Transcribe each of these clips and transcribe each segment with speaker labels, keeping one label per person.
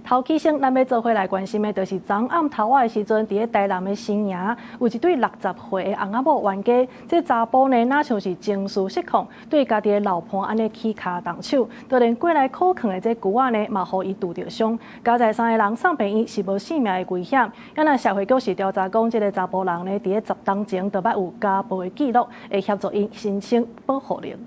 Speaker 1: 頭起先，咱欲做伙來關心的，就是昨暗頭仔的時陣，佇咧台南的新營，有一對60歲的翁仔某冤家。這查埔呢，若像是情緒失控，對家己的老伴按呢起跤動手，就連過來苦勸的這姑仔呢，嘛予伊拄著傷。佳哉三个人送病院是無性命的危險。啊若社會局是調查講，這个查埔人呢，佇咧10冬前就捌有家暴的記錄，會協助𪜶申請保護令。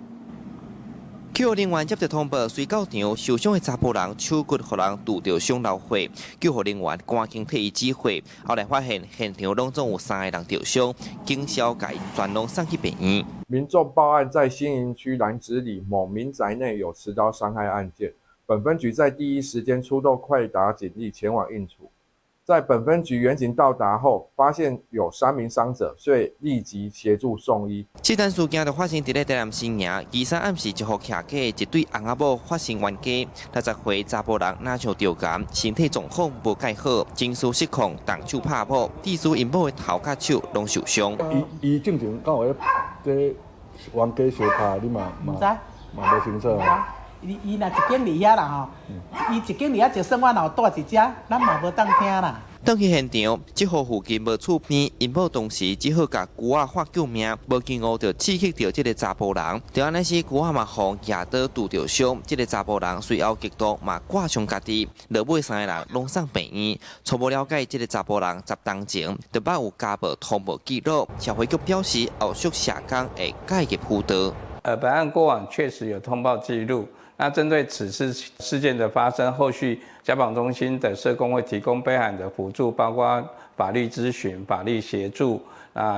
Speaker 2: 救護人員接到通報，隨到場受傷的查埔人手骨予人拄著傷流血，救護人員趕緊替伊止血。後來發現現場攏總有三個人著傷，警消共𪜶全攏送去病院。
Speaker 3: 民眾報案，在新營區楠梓里某民宅內有持刀傷害案件，本分局在第一時間出動快打警力前往應處。在本分局員警到達後，發現有三名傷者，遂立即協助送醫。
Speaker 2: 這單事件就發生佇咧台南新營，二三暗時一戶徛家一對翁仔某發生冤家，60歲查埔人若像著癌，身體狀況無蓋好，情緒失控，動手拍某，致使𪜶某的頭佮手攏受傷。
Speaker 4: 伊伊進前敢有咧這冤家相拍，你嘛嘛嘛無清楚。
Speaker 5: 伊伊若一間佇遐啦吼，伊一間佇遐，就算我若有蹛佇遮，咱嘛無當聽啦。
Speaker 2: 轉去現場，這戶附近無厝邊，𪜶某當時只好共姑仔喊救命，無經誤就刺激著這个查埔人。就按呢時，姑仔嘛予舉刀拄著傷，這个查埔人隨後激動嘛割傷家己，落尾三个人攏送病院。初步了解，這个查埔人10冬前就捌有家暴通報記錄，社會局表示後續社工會介入輔導。
Speaker 6: 本案過往確實有通報記錄。那針對此次事件的發生，後續家訪中心的社工會提供被害人的輔助，包括法律諮詢、法律協助、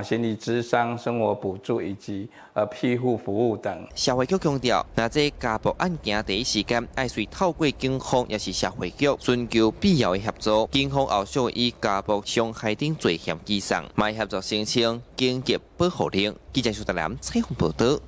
Speaker 6: 心理諮商、生活補助以及庇護服務等。
Speaker 2: 社會局強調，若這家暴案件第一時間愛隨透過警方，抑是社會局尋求必要的協助。警方後續以家暴傷害等罪嫌起訴，嘛協助申請緊急保護令。記者蘇德良採訪報道。